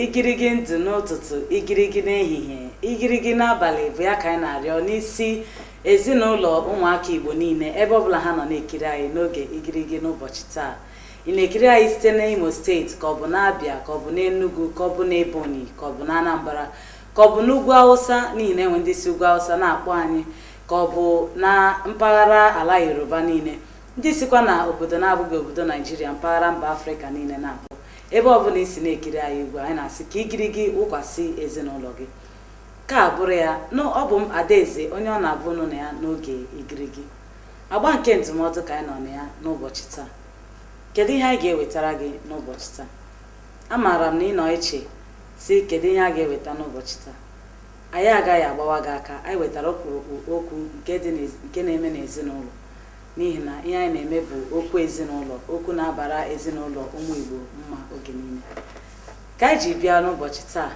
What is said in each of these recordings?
Igirigi ndụ n'ụtụtụ, igirigi n'ehihie, igirigi n'abalị bụ ya ka anyị na-arịọ n'isi ezinụlọ ụmụaka Igbo niile ebe ọbụla ha nọ na-ekiri anyị n'oge igirigi n'ụbọchị taa. Ị na-ekiri anyị site n'Imo steeti, ka ọ bụ n'Abịa, ka ọ bụ n'Enugu, ka ọ bụ n'Ebonyi, ka ọ bụ n'Anambra, ka ọ bụ n'ugwu Awụsa, n'ihi na enwe ndị si ugwu Awụsa na-akpọ anyị, ka ọ bụ na mpaghara ala Yoruba niile, ndị sikwa na obodo na-abụghị obodo Naijiria, mpaghara mba Afrịka niile na-akpọ. Ebe ọbụla i si na-ekiri anyị ugbu a, anyị na-asị ka igirigi wụkwasị ezinụlọ gị. Ka a bụrụ ya na ọ bụ m, Adaeze, onye ọ na-abụ nụ na ya n'oge igirigi. Agba nke ndụmọdụ ka anyị nọ na ya n'ụbọchị taa. Kedu ihe anyị ga-ewetara gị n'ụbọchị taa? Amaara m na ị nọ iche si kedu ihe a ga-eweta n'ụbọchị taa. Anyị agaghị agbawa gị aka. Anyị wetara ọkpụrụkpụ okwu nke dị nke na-eme n'ezinụlọ, n'ihi na ihe anyị na-eme bụ okwu ezinụlọ, okwu na-abara ezinụlọ ụmụ Igbo mma oge niile. Ka anyị ji bịa n'ụbọchị taa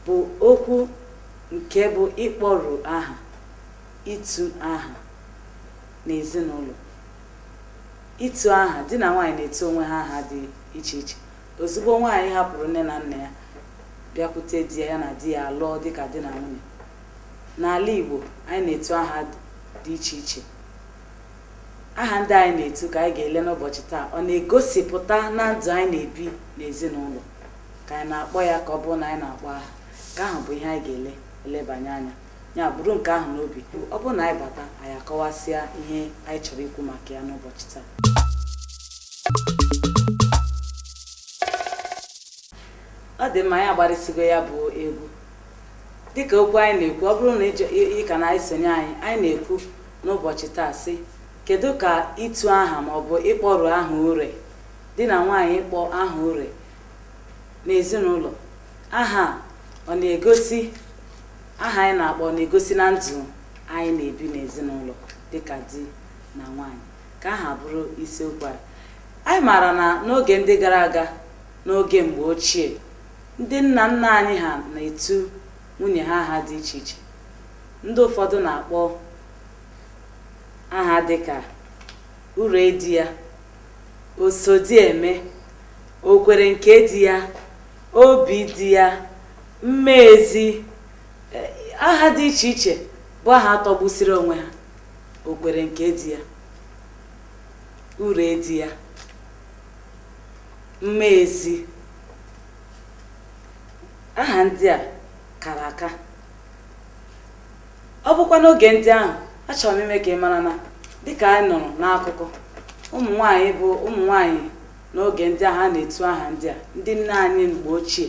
bụ okwu nke bụ ịkpọrụ aha, itu aha n'ezinụlọ. Itu aha, di na nwaanyị na-etu onwe ha aha dị iche iche. Ozugbo nwaanyị hapụrụ nne na nna ya bịakwute di ya, ya na di ya alụọ dịka di na nwunye. N'ala Igbo, anyị na-etu aha dị iche iche. Aha ndị anyị na-etu ka anyị ga-ele n'ụbọchị taa, ọ na-egosipụta na ndụ anyị na-ebi n'ezinụlọ, ka anyị na-akpọ ya, ka ọ bụrụ na anyị na-akpọ aha. Nke ahụ bụ ihe anyị ga-ele elebanye anya. Ya bụrụ nke ahụ n'obi, ọ bụrụ na anyị bata, anyị akọwasịa ihe anyị chọrọ ikwu maka ya n'ụbọchị taa. Ọ dị mma, anyị agbarịsịgo ya bụ egwu. Dịka okwu anyị na-ekwu, ọ bụrụ na ị ka na-esonye anyị, anyị na-ekwu n'ụbọchị taa sị, kedu ka itu aha maọbụ ịkpọrụ aha ure, di na nwaanyị ịkpọ aha ure n'ezinụlọ, aha ọ na-egosi, aha anyị na-akpọ ọ na-egosi na ndụ anyị na-ebi n'ezinụlọ dịka di na nwaanyị? Ka aha bụrụ isiokwu anyị. Anyị maara na n'oge ndị gara aga, n'oge mgbe ochie, ndị nna nna anyị ha na-etu nwunye ha aha dị iche iche. Ndị ụfọdụ na-akpọ aha dịka ure di ya, osodieme, okwere nke di ya, obi di ya, mmezi, aha dị iche iche bụ aha tọgbusiri onwe ha. Okwere nke di ya, ure di ya, mmezi, aha ndị a kara aka. Ọ bụkwa n'oge ndị ahụ, achọrọ m ime ka ị mara na dịka anyị nụrụ n'akụkọ, ụmụ nwaanyị bụ ụmụ nwaanyị n'oge ndị ahụ a na-etu aha ndị a, ndị nne anyị mgbe ochie,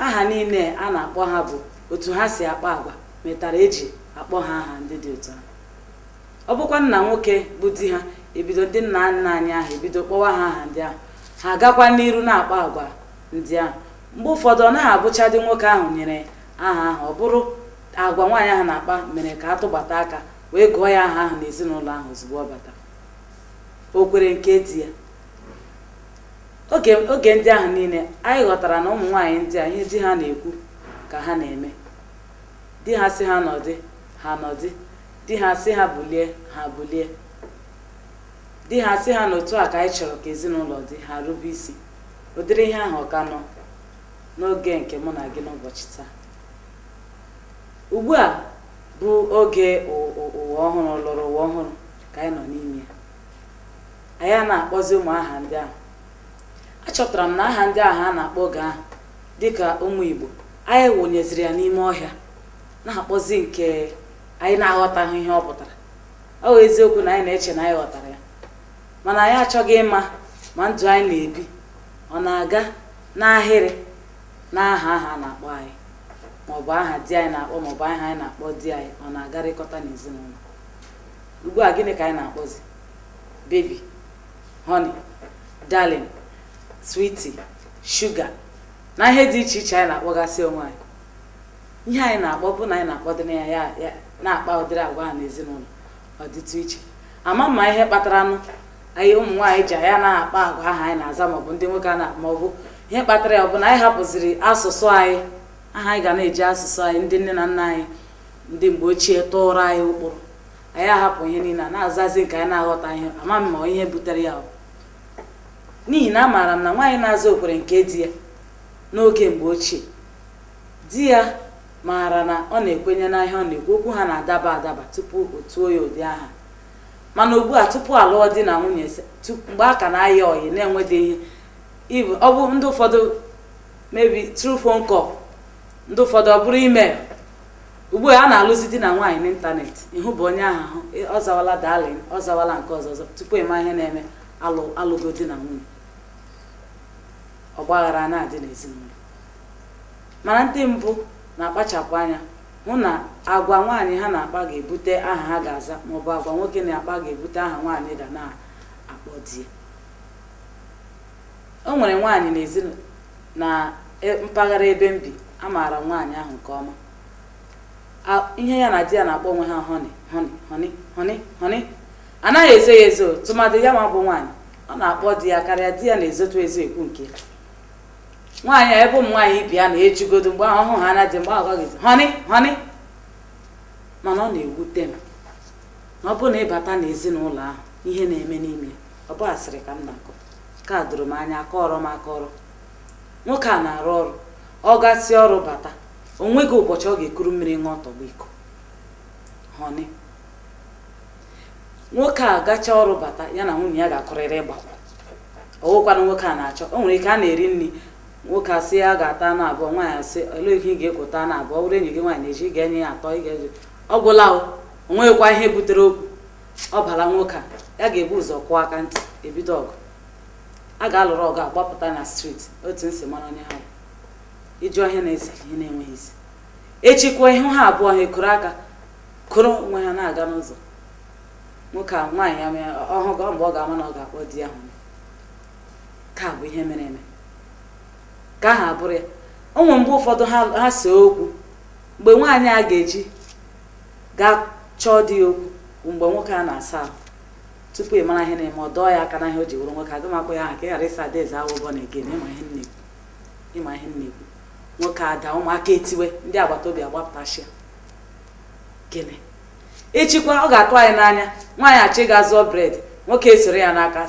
aha niile a na-akpọ ha bụ otu ha si akpa agwa metara eji akpọ ha aha ndị dị otu ahụ. Ọ bụkwa nna nwoke bụ di ha ebido, ndị nna nna anyị ahụ ebido kpọwa ha aha ndị ahụ, ha agakwa n'iru na-akpa agwa ndị ahụ. Mgbe ụfọdụ ọ naghị abụchadị nwoke ahụ nyere aha ahụ, ọ bụrụ agwa nwaanyị ahụ na-akpa mere ka atụbata aka wee gụọ ya aha ahụ n'ezinụlọ ahụ ozugbo ọ batara. O kwere nke di ya. Oge ndị ahụ niile, anyị ghọtara na ụmụ nwaanyị ndị a, ihe di ha na-ekwu ka ha na-eme. Di ha sị ha nọdị, ha nọdị. Di ha sị ha bulie, ha bulie. Di ha sị ha na otu a ka anyị chọrọ ka ezinụlọ dị, ha rube isi. Ụdịrị ihe ahụ ọ ka nọ n'oge nke mụ na gị n'ụbọchị taa? Ugbu a bụ oge ụwa ọhụrụ, lụrụ ụwa ọhụrụ ka anyị nọ n'ime ya. Anyị a na-akpọzi ụmụ aha ndị ahụ. Achọpụtara m na aha ndị ahụ a na-akpọ oge ahụ dịka ụmụ Igbo, anyị wụnyeziri ya n'ime ọhịa, na-akpọzi nke anyị na-aghọtaghị ihe ọ pụtara. Ọ bụ eziokwu na anyị na-eche na anyị ghọtara ya, mana anyị achọghị ịma ma ndụ anyị na-ebi ọ na-aga n'ahịrị n'aha ahụ a na-akpọ anyị, maọbụ aha di anyị na-akpọ, maọbụ aha anyị na-akpọ di anyị, ọ na-agarịkọta n'ezinụlọ. Ugbu a, gịnị ka anyị na-akpọzi? Baby, honey, darling, sweetie, sugar na ihe dị iche iche anyị na-akpọgasị onwe anyị. Ihe anyị na-akpọ bụ na anyị na-akpọdịrị ya ya ya na-akpa ụdịrị agwa ahụ n'ezinụlọ, ọ dịtụ iche. Ama mma ihe kpatara nụ anyị ụmụ nwaanyị ji anyị anaghị akpa agwa ahụ anyị na-aza, maọbụ ndị nwoke a na, maọbụ ihe kpatara ya ọ bụ na anyị hapụziri asụsụ anyị aha anyị ga na-eji asụsụ anyị ndị nne na nna anyị Ndị mgbe ochie tụrụ anyị ụkpụrụ, anyị ahapụ ihe niile a na-azazi nke anyị na-aghọta ihe. Ama m ma ihe butere ya, n'ihi na amaara m na nwaanyị na-aza okwere nke di ya n'oge mgbe ochie, di ya maara na ọ na-ekwenye n'ahịa ọ na-ekwu, okwu ha na-adaba adaba tupu o tuo ya ụdị aha. Mana ugbu a, tupu alụọ di na nwunye, mgbe a ka na-ayọ ọyị na-enwedị ihe, ọ bụ ndị ụfọdụ maybe through phone call, ndị ụfọdụ ọ bụrụ email. Ugbu a a na-alụzi di na nwaanyị n'ịntanetị. Ịhụ bụ onye ahụ ahụ ọ zawala darling, ọ zawala nke ọzọ ọzọ, tupu ịma ihe na-eme, alụ alụgo di na nwunye, ọgbaghara na-adị n'ezinụlọ. Mana ndị mbụ na-akpachapụ anya hụ na agwa nwaanyị ha na-akpa ga-ebute aha ha ga-aza, maọbụ agwa nwoke na-akpa ga-ebute aha nwaanyị ga na-akpọ di ya. O nwere nwaanyị n'ezinụlọ na mpaghara ebe m bi, amaara nwaanyị ahụ nke ọma. Ihe ya na di ya na-akpọ onwe ha, honey, honey, honey, honey, honey, anaghị ezo ya ezo. Tụmadị ya nwa bụ nwaanyị, ọ na-akpọ di ya karịa di ya na-ezotu ezo ekwu nke ya. Nwaanyị a, ebe ụmụ nwaanyị ibi ya na-ejugodo mgbe ahụ ọhụ ha na dị mgbe ahụ agaghịzi honey, honey. Mana ọ na-ewute m na ọ bụrụ na ịbata n'ezinụlọ ahụ, ihe na-eme n'ime ọ bụ asịrị ka m na-akọ ka doro m anya. Akọrọ m akọrọ, nwoke a na-arụ ọrụ, ọ gasị ọrụ bata, o nweghị ụbọchị ọ ga-ekuru mmiri ṅụọ tọgbọ iko honey. Nwoke a gacha ọrụ bata, ya na nwunye ya ga-akụrịrị ịgbakwu. Ọwụkwanụ nwoke a na-achọ, o nwere ike a na-eri nri, nwoke asị ya ga-ata anụ abụọ, nwaanyị asị olee ihe ị ga-ekweta anụ abụọ, ọ bụrụ enyi gị nwaanyị na-eji ị ga-enye ya atọ, ị ga-eji ọ gwụla. O onweghịkwa ihe butere okwu ọ bara nwoke a, ya ga-ebu ụzọ kụọ aka ntị, ebido ọgụ, a ga-alụrụ ọgụ agbapụta na street. Otu nsi mara onye ha bụ, ịjụọ ihe na-ese ihe na-enweghị isi. Echikwa ihu ha abụọ, ha ekoro aka koro onwe ha na-aga n'ụzọ. Nwoke a nwaanyị ya mee ọhụ gọ mgbe ọ ga-ama na ọ ga-akpọ di ya hụ ka bụ ihe mere eme ka aha abụrụ ya. O nwere mgbe ụfọdụ ha see okwu, mgbe nwaanyị a ga-eji gaa chọọ di ya okwu bụ mgbe nwoke a na-asa ahụ. Tupu ị mara ihe na-eme, ọ dọọ ya aka n'ahịa o ji wụrụ nwoke. Aga m akpọ ya aha ka ị ghara ịsa adaeze awụ born again. Ịma ihe m na-ekwu, ịma ihe m na-ekwu. Nwoke ada, ụmụaka etiwe, ndị agbata obi agbapụtashịa. Gịnị echikwa ọ ga-atụ anyị n'anya, nwaanyị achọ ịga zụọ bread, nwoke esoro ya n'aka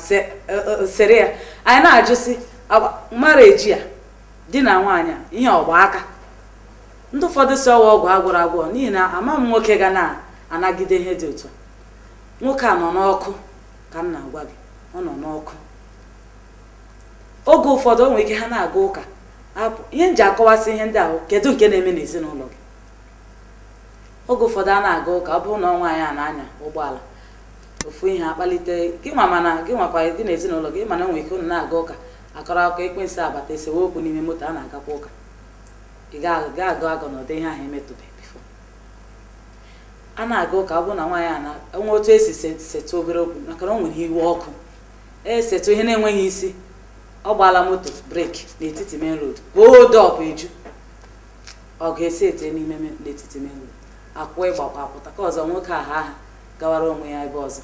sere ya. Anyị na-ajụsị mara eji a di na nwaanyị a ihe ọgba aka. Ndị ụfọdụ si ọwa ọgwụ agwụrụ agwọ, n'ihi na ama m nwoke ga na-anagide ihe dị otu a. Nwoke a nọ n'ọkụ ka m na-agwa gị, ọ nọ n'ọkụ. Oge ụfọdụ o nwere ike ha na-aga ụka apụ. Ihe m ji akọwasị ihe ndị ahụ, kedu nke na-eme n'ezinụlọ gị? Oge ụfọdụ a na-aga ụka, ọ bụrụ na nwaanyị a na-anya ụgbọala, ofu ihe akpalite gị nwa, mana gị nwakwa gị na ezinụlọ gị, mana o nwere ike unu na-aga ụka, akọrọ akụkọ, ekwensu abata, esewe okwu n'ime moto a na-agakwa ụka. Ị ga agụ agụ n'ụdị ihe ahụ emetụbeghị before. A na-aga ụka, ọ bụrụ na nwaanyị a na enwe otu esi setụ obere okwu, maka na o nwere iwe ọkụ, esetụ ihe na-enweghị isi, ọ gbaala moto brake n'etiti main road, hold up eju, ọ ga-esi ete n'ime n'etiti main road, akwụ ịgbakwa apụta ka ọzọ. Nwoke ahụ aha gawara onwe ya ebe ọzọ.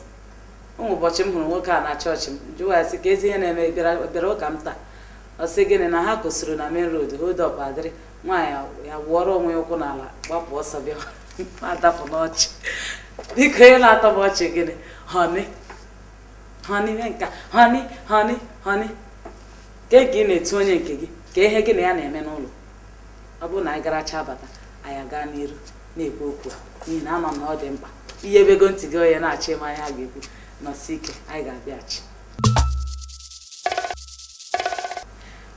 Ụmụ ụbọchị m hụrụ nwoke a na chọọchị m, jụwa ya sị ka ezi ihe na-eme bịara ụka m taa. Ọ sị gịnị na ha kwụsịrị na main road, hold up adịrị, nwaanyị ya wụọrọ onwe ya ụkwụ n'ala, gbapụ ọsọ bịa adapụ n'ọchị. Biko, ihe na-atọ m ọchị gịnị? Honey, honey, mee nka, honey, honey, honey, ke ka ị na-etu onye nke gị, ka ihe gị na ya na-eme n'ụlọ. Ọ bụrụ na anyị garacha bata, anyị aga n'iru na-ekwu okwu a, n'ihi na ama m na ọ dị mkpa. Ihe ebego ntị gị onye na-achọ ịma ihe a ga-ekwu, nọsi ike, anyị ga-abịaghachi.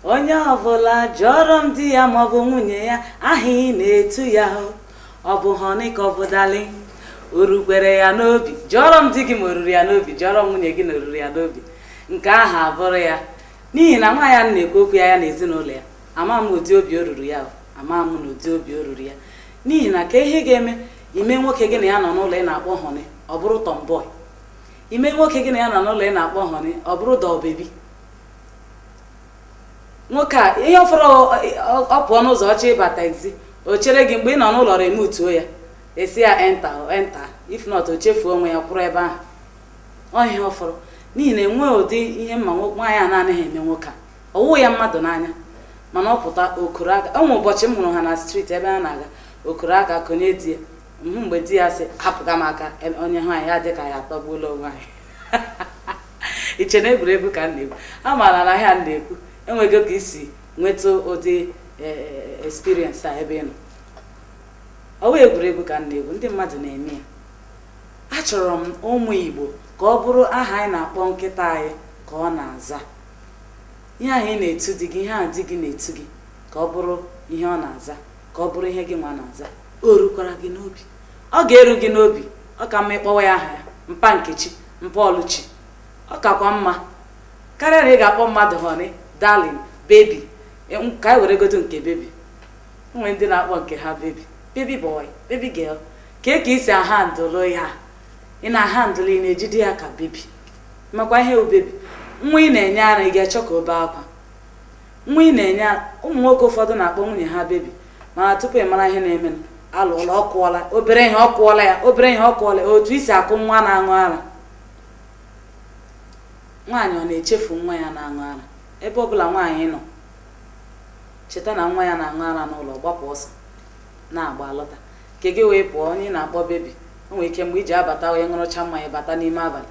Onye ọbụla jụọrọ m di ya maọbụ nwunye ya aha ị na-etu ya, ọ bụ honey ka ọ bụ darling, o rukwere ya n'obi. Jụọrọ m di gị ma o ruru ya n'obi, jụọrọ m nwunye gị na o ruru ya n'obi. Nke ahụ abụrụ ya, n'ihi na nwaanyị a na-ekwu okwu ya, ya na ezinụlọ ya, ama m ụdị obi o ruru ya, ama m na ụdị obi o ruru ya, n'ihi na ka ihe ga-eme ime nwoke gị na ya nọ n'ụlọ ị na-akpọ honey, ọ bụrụ tomboy. Ime nwoke gị na ya nọ n'ụlọ ị na-akpọ honey, ọ bụrụ doll baby. Nwoke a ihe ọ fọrọ, ọ pụọ n'ụzọ ọchọ ịba taxi, o chere gị mgbe ị nọ n'ụlọ, remutuo ya, esi ya enter, enter, if not o chefuo onwe ya kwụrụ ebe ahụ. Ọ ihe ọ fọrọ, n'ihi na enweghị ụdị ihe mma nwaanyị a na-anaghị eme nwoke a, ọwụ ya mmadụ n'anya. Mana ọ pụta okoro aka. O nwe ụbọchị m hụrụ ha na street ebe ha na-aga, okoro aka konye di ya. Mhụ mgbe di ya sị hapụga m aka, onye hụ anyị ya dị ka ya atọgbuola onwe anyị. Iche na egwuregwu ka m na-ekwu? Amaara na ahịa m na-ekwu enweghị ka isi nweta ụdị experience a ebe ị nọ. Ọ wụ egwuregwu ka m na-egwu? Ndị mmadụ na-eme ya. Achọrọ m ụmụ Igbo ka ọ bụrụ aha anyị na-akpọ nkịta anyị ka ọ na-aza. Ihe ahụ ị na-etu di gị, ihe ahụ di gị na-etu gị, ka ọ bụrụ ihe ọ na-aza, ka ọ bụrụ ihe gị nwa na-aza. O rukwara gị n'obi, ọ ga-eru gị n'obi. Ọ ka mma ịkpọwa ya aha ya, mpa Nkechi, mpa Ọlụchi. Ọ kakwa mma karịa na ị ga-akpọ mmadụ honey, darling, baby. Ka anyị weregodo nke baby. Nwee ndị na-akpọ nke ha baby, baby boy, baby girl. Ka ka isi ahandle ya, ị na-ahandle, ị na-ejide ya ka baby. Makwa ihe bụ baby, nwa ị na-enye ara, ị ga-achọ ka o bee akwa? Nwa ị na-enye ara. Ụmụ nwoke ụfọdụ na-akpọ nwunye ha baby, mana tupu ị mara ihe na-eme, alụọla, ọ kụọla obere ihe, ọ kụọla ya obere ihe, ọ kụọla ya otu isi akụ nwa na-aṅụ ara. Nwaanyị ọ na-echefu nwa ya na-aṅụ ara? Ebe ọbụla nwaanyị nọ, cheta na nwa ya na-aṅụ ara n'ụlọ, gbapụ ọsọ na-agba alọta nke gị wee pụọ. Onye ị na-akpọ baby, o nwere ike mgbe iji abata, onye ṅụrụcha mmanya bata n'ime abalị.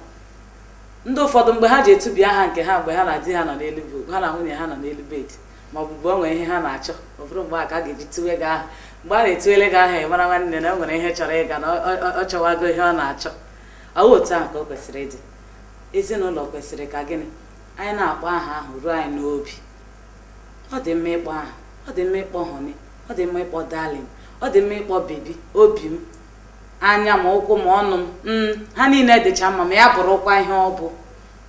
Ndị ụfọdụ, mgbe ha ji etubi aha nke ha, mgbe ha na di ha nọ n'elu, ha na nwunye ha nọ n'elu bed, ma ọ bụ mgbe o nwere ihe ha na-achọ, ọ bụrụ mgbe a ka a ga-eji tuwe gị aha. Mgbe a na-etuwele gị aha, ị mara, nwanne, na o nwere ihe chọrọ ịga, na ọ chọwago ihe ọ na-achọ. Ọ bụ otu ahụ ka o kwesịrị ịdị. Ezinụlọ kwesịrị ka gịnị? Anyị na-akpọ aha ahụ ruo anyị n'obi. Ọ dị mma ịkpọ aha, ọ dị mma ịkpọ honey, ọ dị mma ịkpọ darling, ọ dị mma ịkpọ baby, obi m, anya ma ụkwụ ma ọnụ m, ha niile dịcha mma. Ma ya bụrụkwa ihe ọ bụ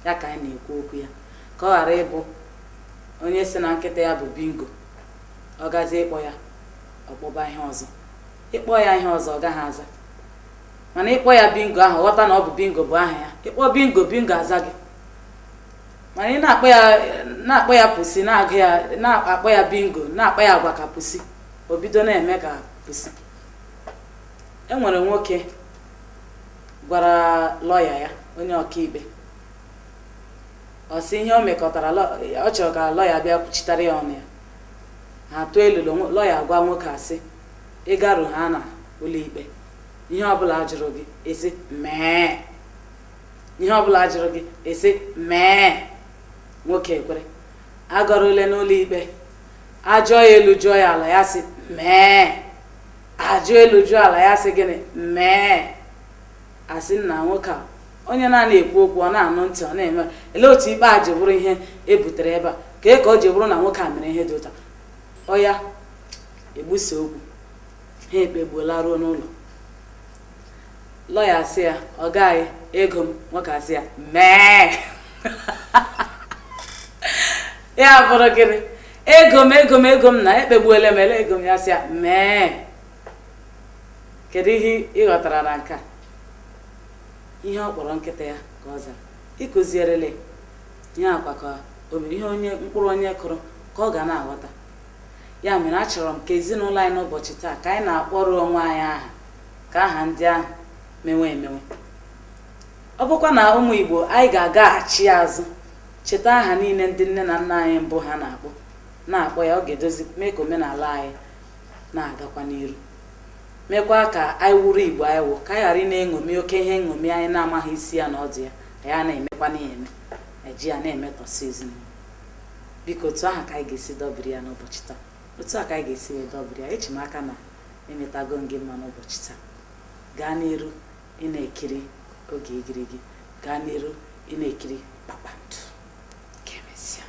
ya ka anyị na-ekwu okwu ya, ka ọ ghara ịbụ onye si na nkịta ya bụ Bingo, ọ gazie ịkpọ ya, ọkpọba ihe ọzọ. Ịkpọ ya ihe ọzọ, ọ gaghị aza. Mana ịkpọ ya Bingo ahụ, ghọta na ọ bụ Bingo bụ aha ya. Ịkpọ Bingo, Bingo aza gị. Mana ị na-akpọ ya, na-akpọ ya pussy, na-agụ ya, na-akpọ ya Bingo, na-akpọ ya agwa ka pussy, o bido na-eme ka pussy. E nwere nwoke gwara lọya ya, onye ọkaikpe, ọ sị ihe o mekọtara, ọ chọrọ ka lọya bịa kwuchitere ya ọnụ ya. Ha tụọ elulo, lọya gwa nwoke asị, ịgaru ha na ụlọ ikpe, ihe ọbụla jụrụ gị, esi mee. Ihe ọbụla jụrụ gị, esi mee. Nwoke ekwere. Agọrọ n'ụlọ ikpe, ajụọ ya elu, jụọ ya ala, ya sị mee. Ajụ elu, jụọ ala, ya sị gịnị? Mee. Asị nna nwoke a, onye na-ana ekwu okwu, ọ na-anụ ntị, ọ na-eme. Elee otu ikpe a ji bụrụ ihe e butere ebe a? Kee ka o ji bụrụ na nwoke a mere ihe dị ụta? Ọ ya egbusa okwu ha, ekpegbuola ruo n'ụlọ. Lọya asị ya, ọ gaghị ego m. Nwoke asị ya mee. Ya bụrụ gịnị? Ego m, ego m, ego m na ekpegbuola m, ele ego m. Ya sị ya mee. Kedu ihe ị ghọtara na nke a? Ihe ọ kpọrọ nkịta ya ka ọ zara. Ịkụzierele ihe akwa ka o ihe onye mkpụrụ onye kụrụ ka ọ ga na-aghọta. Ya mere achọrọ m ka ezinụlọ anyị n'ụbọchị taa, ka anyị na-akpọrọ onwe anyị aha, ka aha ndị ahụ mewe emewe. Ọ bụkwa na ụmụ Igbo anyị ga-agaghachi azụ, cheta aha niile ndị nne na nna anyị mbụ ha na-akpọ, na-akpọ ya. Ọ ga-edozi, mee ka omenala anyị na-agakwa n'iru, mekwa ka anyị wuru Igbo anyị wụ, ka anyị ghara ị na-eṅomi oke ihe nṅomi anyị na-amaghị isi ya na ọdụ ya. Anyị a na-emekwa na ya eme eji ya na-emetọsị ezinụlọ. Biko, otu ahụ ka anyị ga-esi dọbiri ya n'ụbọchị taa. Otu a ka anyị ga-esi wee dọbiri ya. Eji m aka na emetago m gị mma n'ụbọchị taa. Gaa n'iru ị na-ekiri oge Igirigi, gaa n'iru ị na-ekiri Kpakpando. Ka emesịa.